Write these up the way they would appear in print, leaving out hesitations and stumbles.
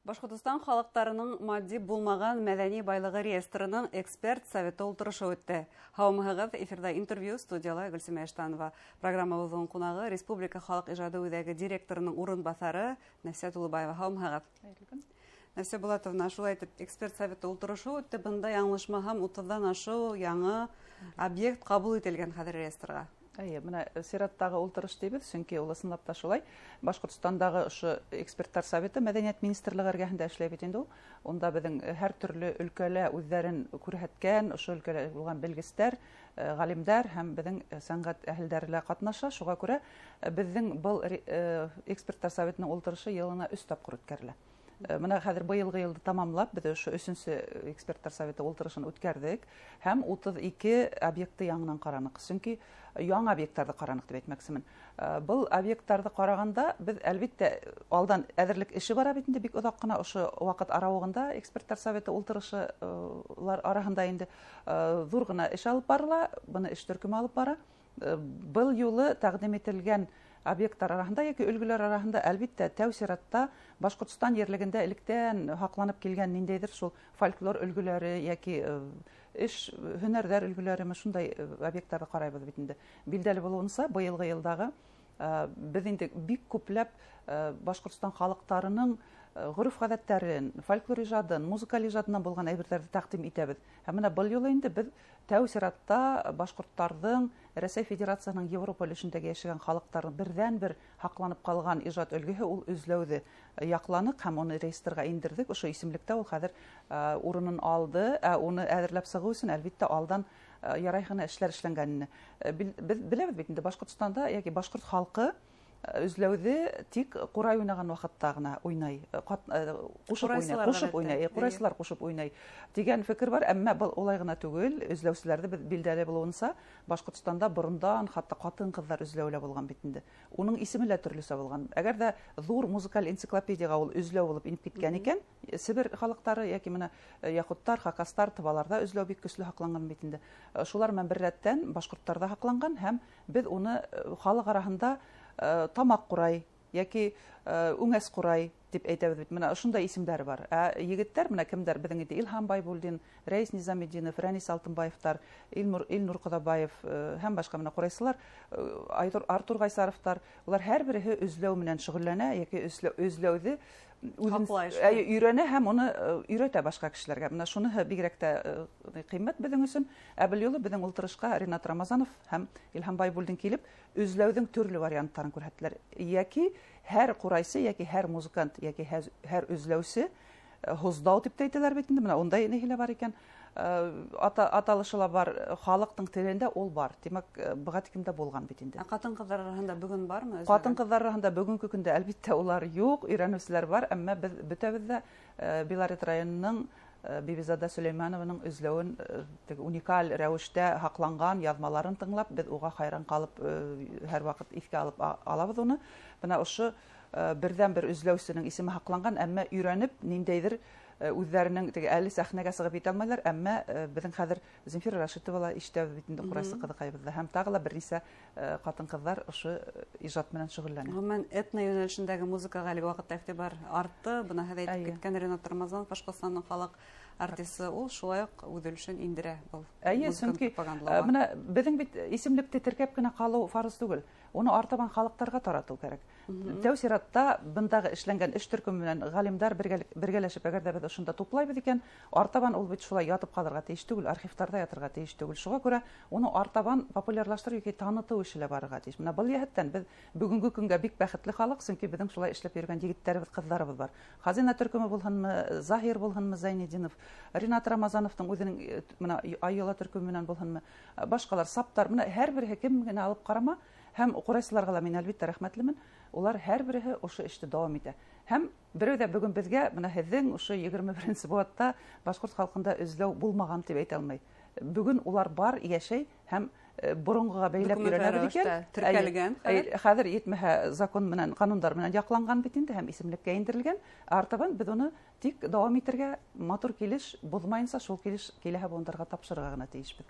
Башҡортостан халыҡтарының матди булмаған мәҙәни байлығы реестрының эксперт советы ултырышы үтте. Һаумыһығыҙ, эфирҙа интервью, студияла Гөлсимә Иштанова. Программабыҙҙың ҡунағы Республика халыҡ ижады үҙәге директорының урынбаҫары Нәфисә Тулыбаева. Һаумыһығыҙ. Хәйерле көн. Нәфисә Булатовна, шулай итеп эксперт советы ултырышы үтте. Бында яңылышмаһам 30-ҙан ашыу яңы объект ҡабул ителгән хәҙер реестрға. Эйе, бына сираттағы ултырыш тибеҙ, сөнки ул ысынлап та шулай. Башҡортостандағы ошо эксперттар советы Мәҙәниәт министрлығы эргәһендә эшләй бит инде ул. Унда беҙҙең һәр төрлө өлкәлә үҙҙәрен күрһәткән, ошо өлкәлә булған белгестәр, ғалимдар һәм беҙҙең сәнғәт әһелдәре лә ҡатнаша. Шуға күрә беҙҙең был эксперттар советының ултырышы йылына 3 тапҡыр үткәрелә. Бына хәҙер быйылғы йылды тамамлап, беҙ ошо 3-нсө эксперттар советы ултырышын үткәрҙек һәм 32 объектты яңынан ҡараныҡ. Сөнки яңы объекттарҙы ҡараныҡ тип әйтмәксемен. Был объекттарҙы ҡарағанда беҙ әлбиттә алдан әҙерлек эше бара бит инде, бик оҙаҡ ҡына ошо ваҡыт арауығында эксперттар советы ултырышылар араһында инде ҙур ғына эш алып барыла, быны эш төркөмө алып бара. Был юлы тәҡдим ителгән объекттар араһында йәки өлгөләр араһында әлбиттә тәү сиратта Башҡортостан ерлегендә электән һаҡланып килгән ниндәйҙер шул фольклор өлгөләре йәки эш һөнәрҙәр өлгөләреме, шундай объекттарҙы ҡарайбыҙ бит инде. Билдәле булыуынса, быйылғы йылдағы беҙ инде бик күпләп Башҡортостан халыҡтарының ғөрөф-ғәҙәттәрен, фольклор ижадын, музыкаль ижадынан булған әйберҙәрҙе тәҡдим итәбеҙ. Һәм бына был юлы инде беҙ тәү сиратта башҡорттарҙың Рәсәй Федерацияһының Европа өлөшөндәге йәшәгән халыҡтарының берҙән-бер һаҡланып ҡалған ижад өлгөһө ул өҙләүҙе яҡланыҡ һәм уны реестрға индерҙек. Ошо исемлектә ул хәҙер урынын алды. Ә уны әҙерләп сығыу өсөн әлбиттә алдан ярай ғына эшләр эшләнгәнен. Беҙ беләбеҙ бит инде, Башҡортостанда йәки башҡорт халҡы өҙләүҙе тик ҡурай уйнаған ваҡытта ғына уйнай, ҡушып уйнай, Ҡурайсылар ҡушып ғәҙәттә. уйнай, ҡурайсылар ҡушып уйнай тигән фекер бар, әммә был улай ғына түгел. Өҙләүселәрҙе беҙ билдәле булыуынса, Башҡортостанда борондан хатта ҡатын-ҡыҙҙар өҙләүе лә булған бит инде. Уның исеме лә төрлөсә булған. Әгәр ҙә ҙур музыкаль энциклопедияға ул өҙләү булып инеп киткән икән, Себер халыҡтары йәки бына яҡуттар, хакастар, тываларҙа өҙләү бик көслө һаҡланған бит инде. Шулар менән бер рәттән башҡорттарҙа һаҡланған һәм беҙ уны халыҡ араһында тамаҡ ҡурай йәки үңәс ҡурай тип әйтәбеҙ бит. Бына ошондай исемдәре бар. Ә егеттәр менә кемдәр? Беҙҙең инде Илһам Байбулдин, Рәис Низаметдинов, Рәнис Алтынбаевтар, Илнур Ҡоҙабаев һәм башҡа менә ҡурайсылар, Артур Ғайсаровтар, улар һәр береһе өҙләү менән шөғөлләнә йәки өҙләүҙе үҙен Һаҡлай шул. Өйрәнә һәм уны өйрәтә башҡа кешеләргә. Бына шуныһы бигерәк тә ҡиммәт беҙҙең өсөн. Ә был юлы беҙҙең ултырышҡа Ринат Рамазанов һәм Илһам Байбулдин килеп өҙләүҙең төрлө варианттарын күрһәттеләр. Йәки һәр ҡурайсы, йәки һәр музыкант, йәки һәр өҙләүсе, һоздау тип тә әйтәләр бит инде. Бына ундай ниһе лә бар икән. Аталышы ла бар, халыҡтың телендә ул бар. Тимәк, быға тиклем дә булған бит инде. Ә ҡатын-ҡыҙҙар араһында бөгөн бармы өҙләгән? Ҡатын-ҡыҙҙар араһында бөгөнгө көндә әлбиттә улар юҡ, өйрәнеүселәр бар, әммә беҙ бөтәбеҙ дә Белорет районының Бибизада Сөләймәнованың өҙләүен теге уникаль рәүештә һаҡланған яҙмаларын тыңлап, беҙ уға хайран ҡалып һәр ваҡыт иҫкә алып алабыҙ уны. Бына ошо берҙән-бер өҙләүсенең исеме һаҡланған, әммә өйрәнеп ниндәйҙер үҙҙәренең теге әле сәхнәгә сығып етә алмайҙар, әммә беҙҙең хәҙер Земфира Рашитова ла ишетәбеҙ бит инде, ҡурайсы ҡыҙыҡайыбыҙҙы, һәм тағы ла бер нисә ҡатын-ҡыҙҙар ошо ижад менән шөғөлләнә. Ғөмүмән, этно йүнәлешендәге музыкаға әлеге ваҡытта иғтибар артты. Бына һеҙ әйтеп киткән Ринат Рамазанов, Башҡортостандың халыҡ артисы, ул шулай уҡ үҙ өлөшөн индерә был Эйе, музыканы сөнки, пропагандалауға. Бына беҙҙең бит исемлекте теркәп кенә ҡалыу фарыз түгел, уны артабан халыҡтарға таратыу кәрәк. Тәү сиратта бындағы эшләнгән эш төркөмө менән ғалимдар бергәләшеп, әгәр ҙә беҙ ошонда туплайбыҙ икән, артабан ул бит шулай ятып ҡалырға тейеш түгел, архивтарҙа ятырға тейеш түгел. Шуға күрә уны артабан популярлаштырыу йәки танытыу эше лә барырға тейеш. Бына был йәһәттән беҙ бөгөнгө көнгә бик бәхетле халыҡ, сөнки беҙҙең шулай эшләп йөрөгән егеттәребеҙ, ҡыҙҙарыбыҙ бар. Хазина төркөмө булһынмы, Заһир булһынмы, Зәйнетдинов, Ринат Рамазановтың үҙенең бына Айола төркөмө менән булһынмы, башҡалар, саптар, бына һәр береһе кем генә алып ҡарама, һәм ҡурайсыларға ла мин әлбиттә рәхмәтлемен, улар һәр береһе ошо эште дауам итә. Һәм берәү ҙә бөгөн беҙгә бына һеҙҙең ошо егерме беренсе быуатта башҡорт халҡында өҙләү булмаған тип әйтә алмай. Бөгөн улар бар, йәшәй һәм боронғоға бәйләп Документтар өйрәнәбеҙ икән. рәүештә теркәлгән Әйе, хәҙер. хәҙер етмәһә закон менән, ҡанундар менән яҡланған бит инде һәм исемлеккә индерелгән. Артабан беҙ уны тик дауам итергә, матур килеш боҙмайынса шул килеш киләһе быуындарға тапшырырға ғына тейешбеҙ.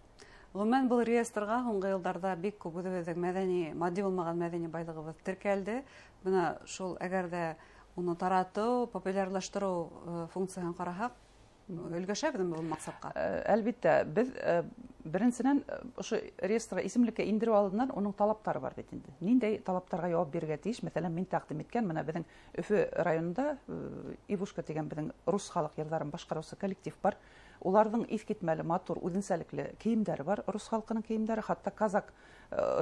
Ғөмүмән, был реестрға һуңғы йылдарҙа бик күп үҙебеҙҙең мәҙәни, матди булмаған мәҙәни байлығыбыҙ теркәлде. Бына шул, әгәр ҙә Уны таратыу, популярлаштырыу функцияһын ҡараһаҡ, өлгәшәбеҙме был маҡсатҡа? Әлбиттә, беҙ беренсенән ошо реестрға исемлеккә индереү алдынан уның талаптары бар бит инде. Ниндәй талаптарға яуап бирергә тейеш? Мәҫәлән, мин тәҡдим иткән бына беҙҙең Өфө районында Ивушка тигән беҙҙең рус халыҡ йырҙарын башҡарыусы коллектив бар. Уларҙың иҫ китмәле матур үҙенсәлекле кейемдәре бар, рус халҡының кейемдәре, хатта казак,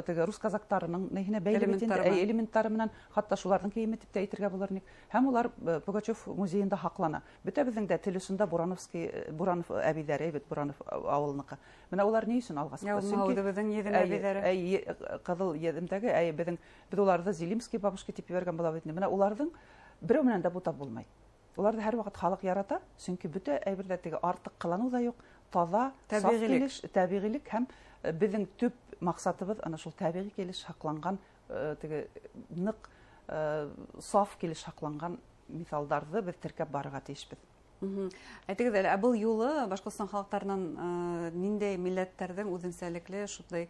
теге рус казактарының нейһенә бәйле бит инде, элементтары менән, хатта шуларҙың кейеме тип тә әйтергә булыр ине. Һәм улар Пугачев музейында һаҡлана. Бөтәбеҙҙең дә тел осонда Бурановский, Буранов әбейҙәре бит, Буранов ауылыныҡы. Бына улар ни өсөн алға сыҡты? Сөнки беҙҙең еҙем әбейҙәре. Ҡыҙыл еҙемдәге, беҙҙең, беҙ уларҙы Зилимский бабушка тип ебәргән була бит инде. Бына уларҙың берәү менән дә бутап булмай. Уларҙы һәр ваҡыт халыҡ ярата, сөнки бөтә әйберҙә теге артыҡ ҡыланыу ҙа юҡ, таҙа, саф килеш, тәбиғилек һәм беҙҙең төп маҡсатыбыҙ ана шул тәбиғи килеш һаҡланған, теге ныҡ саф килеш һаҡланған миҫалдарҙы беҙ теркәп барырға тейешбеҙ. Әйтегеҙ әле, ә был юлы Башҡортостан халыҡтарынан ниндәй милләттәрҙең үҙенсәлекле шундай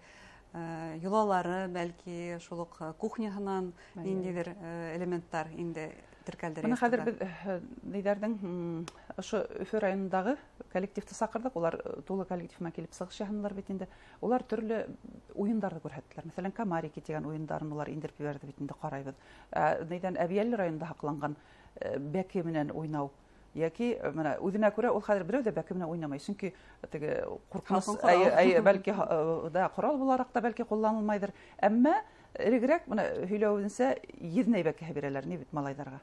йолалары, бәлки шул уҡ кухняһынан ниндәйҙер элементтар инде теркәлде? Бына хәҙер беҙ ниҙәрҙең ошо Өфө районындағы коллективты саҡырҙыҡ. Улар тулы коллектив менән килеп сығыш яһанылар бит инде. Улар төрлө уйындарҙы күрһәттеләр. Мәҫәлән, Камарики тигән уйындарын улар индереп ебәрҙе бит инде, ҡарайбыҙ. Ниҙән Әбйәлил районында һаҡланған бәке менән уйнау. Йәки бына үҙенә күрә ул хәҙер берәү ҙә бәке менән уйнамай, сөнки теге ҡурҡыныс, бәлки да ҡорал булараҡ та бәлки ҡулланылмайҙыр. Әммә элегерәк бына һөйләүенсә еҙнәй бәкеһе бирәләр ни бит малайҙарға.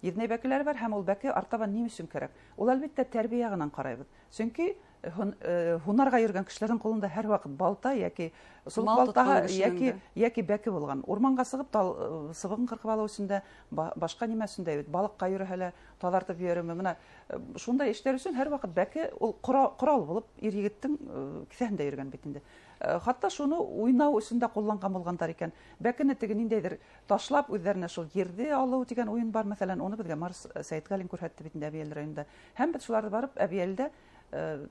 Еҙнәй бәкеләр бар һәм ул бәке артабан ни өсөн кәрәк? Ул әлбиттә тәрбиә яғынан ҡарайбыҙ. Сөнки һунарға йөрөгән кешеләрҙең ҡулында һәр ваҡыт балта йәки сулыҡ балтаһы йәки бәке булған. Урманға сығып тал сыбығын ҡырҡып алыу өсөн дә, башҡа нимә өсөн дә бит, балыҡҡа йөрөһә лә таҙартып йөрөмө. Бына шундай эштәр өсөн һәр ваҡыт бәке ул ҡорал булып ир егеттең кеҫәһендә йөрөгән бит инде. Хатта шуны уйнау өсөн дә ҡулланған булғандар икән. Бәкене теге ниндәйҙер ташлап үҙҙәренә шул ерҙе алыу тигән уйын бар, мәҫәлән, уны беҙгә Марс Сәйетғәлин күрһәтте бит инде Әбйәлил районында. Һәм беҙ шуларҙы барып Әбйәлилдә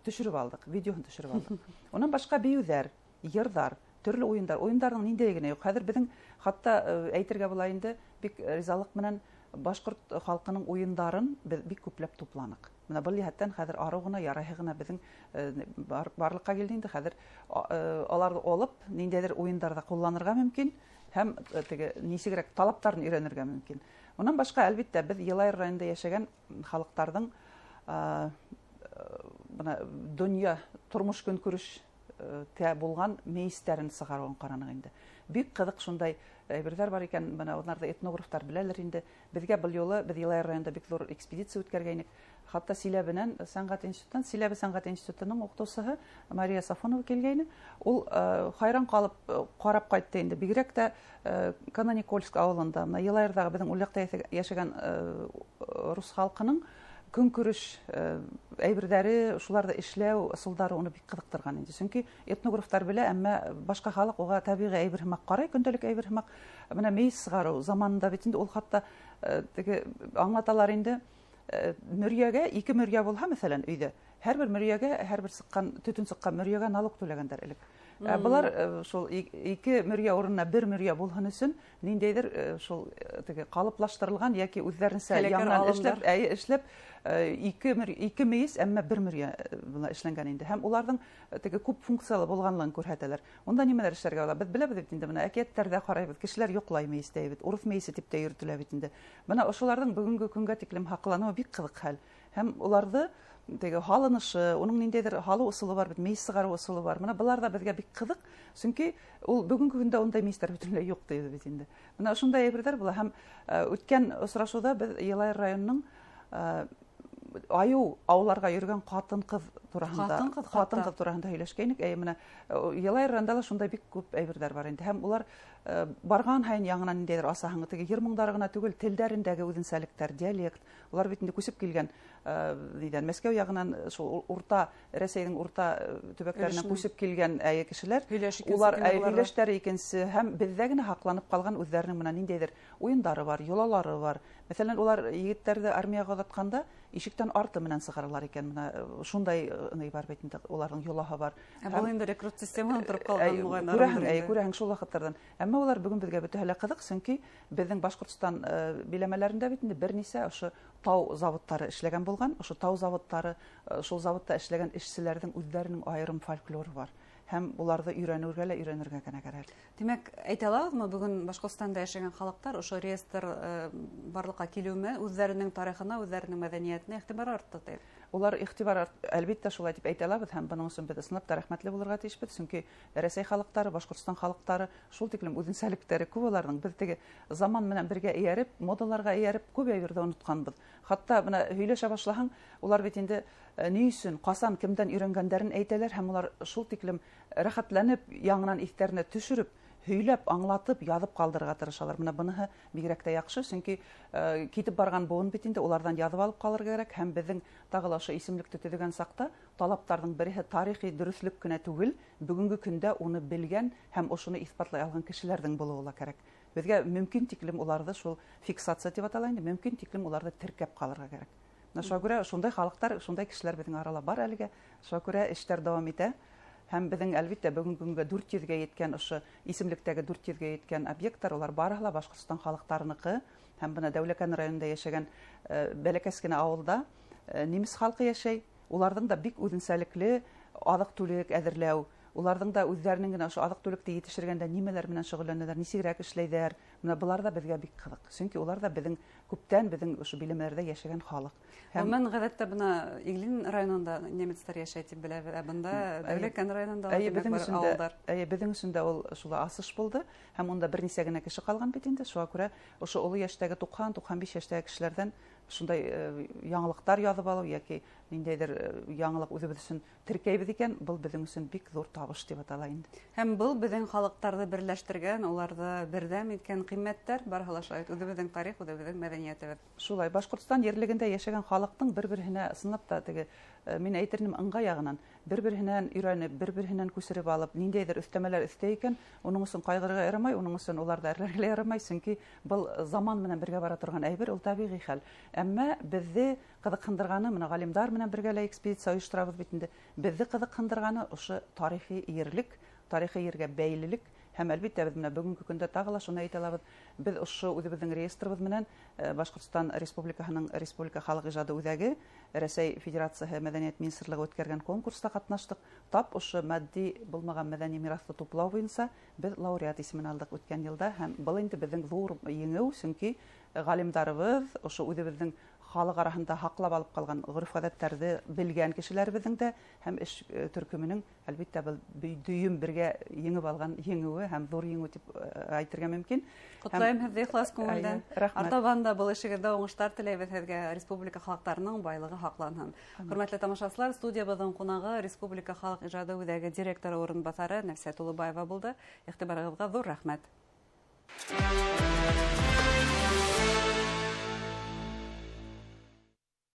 төшөрөп алдыҡ, видеоһын төшөрөп алдыҡ. Унан башҡа бейеүҙәр, йырҙар, төрлө уйындар. Уйындарҙың ниндәйе генә юҡ. Хәҙер беҙҙең хатта әйтергә була инде, бик ризалыҡ менән башҡорт халҡының уйындарын беҙ бик күпләп тупланыҡ. Бына был йәһәттән хәҙер арыу ғына, ярайһы ғына беҙҙең барлыҡҡа килде инде. Хәҙер аларҙы алып ниндәйҙер уйындарҙа ҡулланырға мөмкин һәм теге нисегерәк талаптарын өйрәнергә мөмкин. Унан башҡа, әлбиттә, беҙ Йылайыр районында йәшәгән халыҡтарҙың бына донъя тормош көнкүреш тә булған мейестәрен сығарыуын ҡараныҡ инде. Бик ҡыҙыҡ шундай әйберҙәр бар икән, бына уларҙы этнографтар беләлер инде. Беҙгә был юлы беҙ Йылайыр районында бик ҙур экспедиция үткәргәйнек. Хатта Силәбенән сәнғәт институтынан, Силәбе сәнғәт институтының уҡытыусыһы Мария Сафонова килгәйне. Ул хайран ҡалып ҡарап ҡайтты инде. Бигерәк тә Кананикольск ауылында, бына Йылайырҙағы беҙҙең ул яҡта йәшәгән рус халҡының көнкүреш әйберҙәре, шуларҙы эшләү ысулдары уны бик ҡыҙыҡтырған инде. Сөнки этнографтар белә, әммә башҡа халыҡ уға тәбиғи әйбер һымаҡ ҡарай, көндәлек әйбер һымаҡ. Бына мейес сығарыу заманында бит инде ул хатта теге аңлаталар инде, мөрйәгә ике мөрйә булһа, мәҫәлән, өйҙә, һәр бер мөрйәгә, һәр бер сыҡҡан, төтөн сыҡҡан мөрйәгә налог түләгәндәр элек. Былар шул ике мөрйә урынына бер мөрйә булһын өсөн ниндәйҙер шул теге ҡалыплаштырылған йәки үҙҙәренсә яңынан эшләп, эшләп ике мейес, әммә бер мөрйә бына эшләнгән инде. Һәм уларҙың теге күп функциялы булғанлығын күрһәтәләр. Унда нимәләр эшләргә була? Беҙ беләбеҙ бит инде, бына әкиәттәрҙә ҡарайбыҙ, кешеләр йоҡлай мейестә бит, урыҫ мейесе тип тә йөрөтөлә бит инде. Бына ошоларҙың бөгөнгө көнгә тиклем һаҡланыуы бик ҡыҙыҡ хәл. Һәм уларҙы теге һалынышы, уның ниндәйҙер һалыу ысулы бар бит, мейес сығарыу ысулы бар. Бына былар да беҙгә бик ҡыҙыҡ, сөнки ул бөгөнгө көндә ундай мейестәр бөтөнләй юҡ тейҙе бит инде. Бына ошондай әйберҙәр була. Һәм үткән осрашыуҙа беҙ Йылайыр районының айыу ауларға йөрөгән ҡатын-ҡыҙ тураһында, ҡатын-ҡыҙ тураһында һөйләшкәйнек. Әй, бына Йылайыр районында ла шундай бик күп әйберҙәр бар инде. Һәм улар барған һайын яңынан ниндәйҙер асаһың, теге йыр моңдары ғына түгел, телдәрендәге үҙенсәлектәр, диалект. Улар бит инде күсеп килгән, нидән, Мәскәү яғынан, шул урта Рәсәйҙең урта төбәктәренән күсеп килгән кешеләр. Улар һөйләштәре икенсе, һәм беҙҙә генә һаҡланып ҡалған үҙҙәренең бына ниндәйҙер уйындары бар, йолалары бар. Мәҫәлән, улар егеттәрҙе армияға оҙатҡанда ишектә Өҫтән арты менән сығаралар икән. Бына шундай ни бар бит инде, уларҙың йолаһы бар. Ә был инде рекрут системаһынан тороп ҡалған моғайын. Күрәһең, күрәһең шул ваҡыттарҙан. Әммә улар бөгөн беҙгә бөтәһе лә ҡыҙыҡ, сөнки беҙҙең Башҡортостан биләмәләрендә бит инде бер нисә ошо тау заводтары эшләгән булған. Ошо тау заводтары, шул заводта эшләгән эшселәрҙең үҙҙәренең айырым фольклоры бар. Һәм уларҙы өйрәнергә лә өйрәнергә генә кәрәк. Тимәк, әйтә алабыҙмы, бөгөн Башҡортостанда йәшәгән халыҡтар ошо реестр барлыҡҡа килеү менән үҙҙәренең тарихына, үҙҙәренең мәҙәниәтенә иғтибар артты тип? Улар иғтибар арт, әлбиттә, шулай тип әйтә алабыҙ, һәм бының өсөн беҙ ысынлап та рәхмәтле булырға тейешбеҙ, сөнки Рәсәй халыҡтары, Башҡортостан халыҡтары шул тиклем үҙенсәлектәре күп уларҙың. Беҙ теге заман менән бергә эйәреп, модаларға эйәреп күп әйберҙе онотҡанбыҙ. Хатта бына һөйләшә башлаһаң, улар бит инде ни өсөн, ҡасан, кемдән өйрәнгәндәрен әйтәләр, һәм улар шул тиклем рәхәтләнеп, яңынан иҫтәренә төшөрөп, һөйләп, аңлатып, яҙып ҡалдырырға тырышалар. Бына быныһы бигерәк тә яҡшы, сөнки китеп барған быуын бит инде уларҙан яҙып алып ҡалырға кәрәк. Һәм беҙҙең тағы ла ошо исемлекте төҙөгән саҡта талаптарҙың береһе тарихи дөрөҫлөк кенә түгел, бөгөнгө көндә уны белгән һәм ошоно иҫбатлай алған кешеләрҙең булыуы ла кәрәк. Беҙгә мөмкин тиклем уларҙы шул фиксация тип атала инде, мөмкин тиклем уларҙы теркәп ҡалырға кәрәк. Бына шуға күрә шундай халыҡтар, шундай кешеләр беҙҙең арала бар әлегә. Шуға күрә эштәр дауам итә. Һәм беҙҙең, әлбиттә, бөгөнгө көнгә 400-гә еткән ошо исемлектәге 400-гә еткән объекттар, улар барыһы ла Башҡортостан халыҡтарыныҡы. Һәм бына Дәүләкән районында йәшәгән бәләкәс кенә ауылда немец халҡы йәшәй. Уларҙың да бик үҙенсәлекле аҙыҡ-түлек әҙерләү, уларҙың да үҙҙәренең генә ошо аҙыҡ-түлекте етешергәндә нимәләр менән шөғөлләнәләр, нисегерәк эшләйҙәр. Бына былар ҙа беҙгә бик ҡыҙыҡ. Сөнки улар ҙа беҙҙең күптән беҙҙең ошо биләмәләрҙә йәшәгән халыҡ. Һәм Бынан ғәҙәттә бына Иглин районында немецтар йәшәй тип беләбеҙ, ә бында Дәүләкән районында тимәк бар ауылдар. Эйе, беҙҙең өсөн дә ул шулай асыш булды. Һәм унда бер нисә генә кеше ҡалған бит инде. Шуға күрә ошо оло йәштәге туҡһан, туҡһан биш йәштәге кешеләрҙән шундай яңылыҡтар яҙып алыу йәки ниндәйҙер яңылыҡ үҙебеҙ өсөн теркәйбеҙ икән, был беҙҙең өсөн бик ҙур табыш тип атала инде. Һәм был беҙҙең халыҡтарҙы берләштергән, уларҙы берҙәм иткән ҡиммәттәр барыһы ла шулай, үҙебеҙҙең тарих, үҙебеҙҙең мәҙәниәтебеҙ. Шулай, Башҡортостан ерлегендә йәшәгән халыҡтың бер-береһенә ысынлап та теге, мин әйтер инем, ыңғай яғынан бер-береһенән өйрәнеп, бер-береһенән күсереп алып, ниндәйҙер өҫтәмәләр өҫтәй икән, уның өсөн ҡайғырырға ярамай, уның өсөн уларҙы әрләргә лә ярамай, сөнки был заман менән бергә бара торған әйбер, ул тәбиғи хәл. Әммә беҙҙе ҡыҙыҡһындырғаны, бына ғалимдар менән бергә лә экспедиция ойошторабыҙ бит инде, беҙҙе ҡыҙыҡһындырғаны ошо тарихи ерлек, тарихи ергә бәйлелек. Һәм әлбиттә беҙ менә бөгөнгө көндә тағы ла шуны әйтә алабыҙ, беҙ ошо үҙебеҙҙең реестрыбыҙ менән Башҡортостан Республикаһының Республика халыҡ ижады үҙәге Рәсәй Федерацияһы Мәҙәниәт Министрлығы үткәргән конкурста ҡатнаштыҡ. Тап ошо матди булмаған мәҙәни мираҫты туплау буйынса беҙ лауреат исемен алдыҡ үткән йылда, һәм был инде беҙҙең ҙур еңеү, сөнки ғалимдарыбыҙ ошо үҙебеҙҙең халыҡ араһында һаҡлап алып ҡалған ғөрөф-ғәҙәттәрҙе белгән кешеләребеҙҙең дә һәм эш төркөмөнөң әлбиттә был дөйөм бергә еңеп алған еңеүе һәм ҙур еңеү тип әйтергә мөмкин. Ҡотлайым һеҙҙе ихлас күңелдән. Эйе, рәхмәт. Артабан да был эшегеҙҙә уңыштар теләйбеҙ һеҙгә. Республика халыҡтарының байлығы һаҡланһын. Амин. Хөрмәтле тамашасылар, студиябыҙҙың ҡунағы Республика халыҡ ижады үҙәге директоры урынбаҫары Нәфисә Тулыбаева булды. Иғтибарығыҙға ҙур рәхмәт.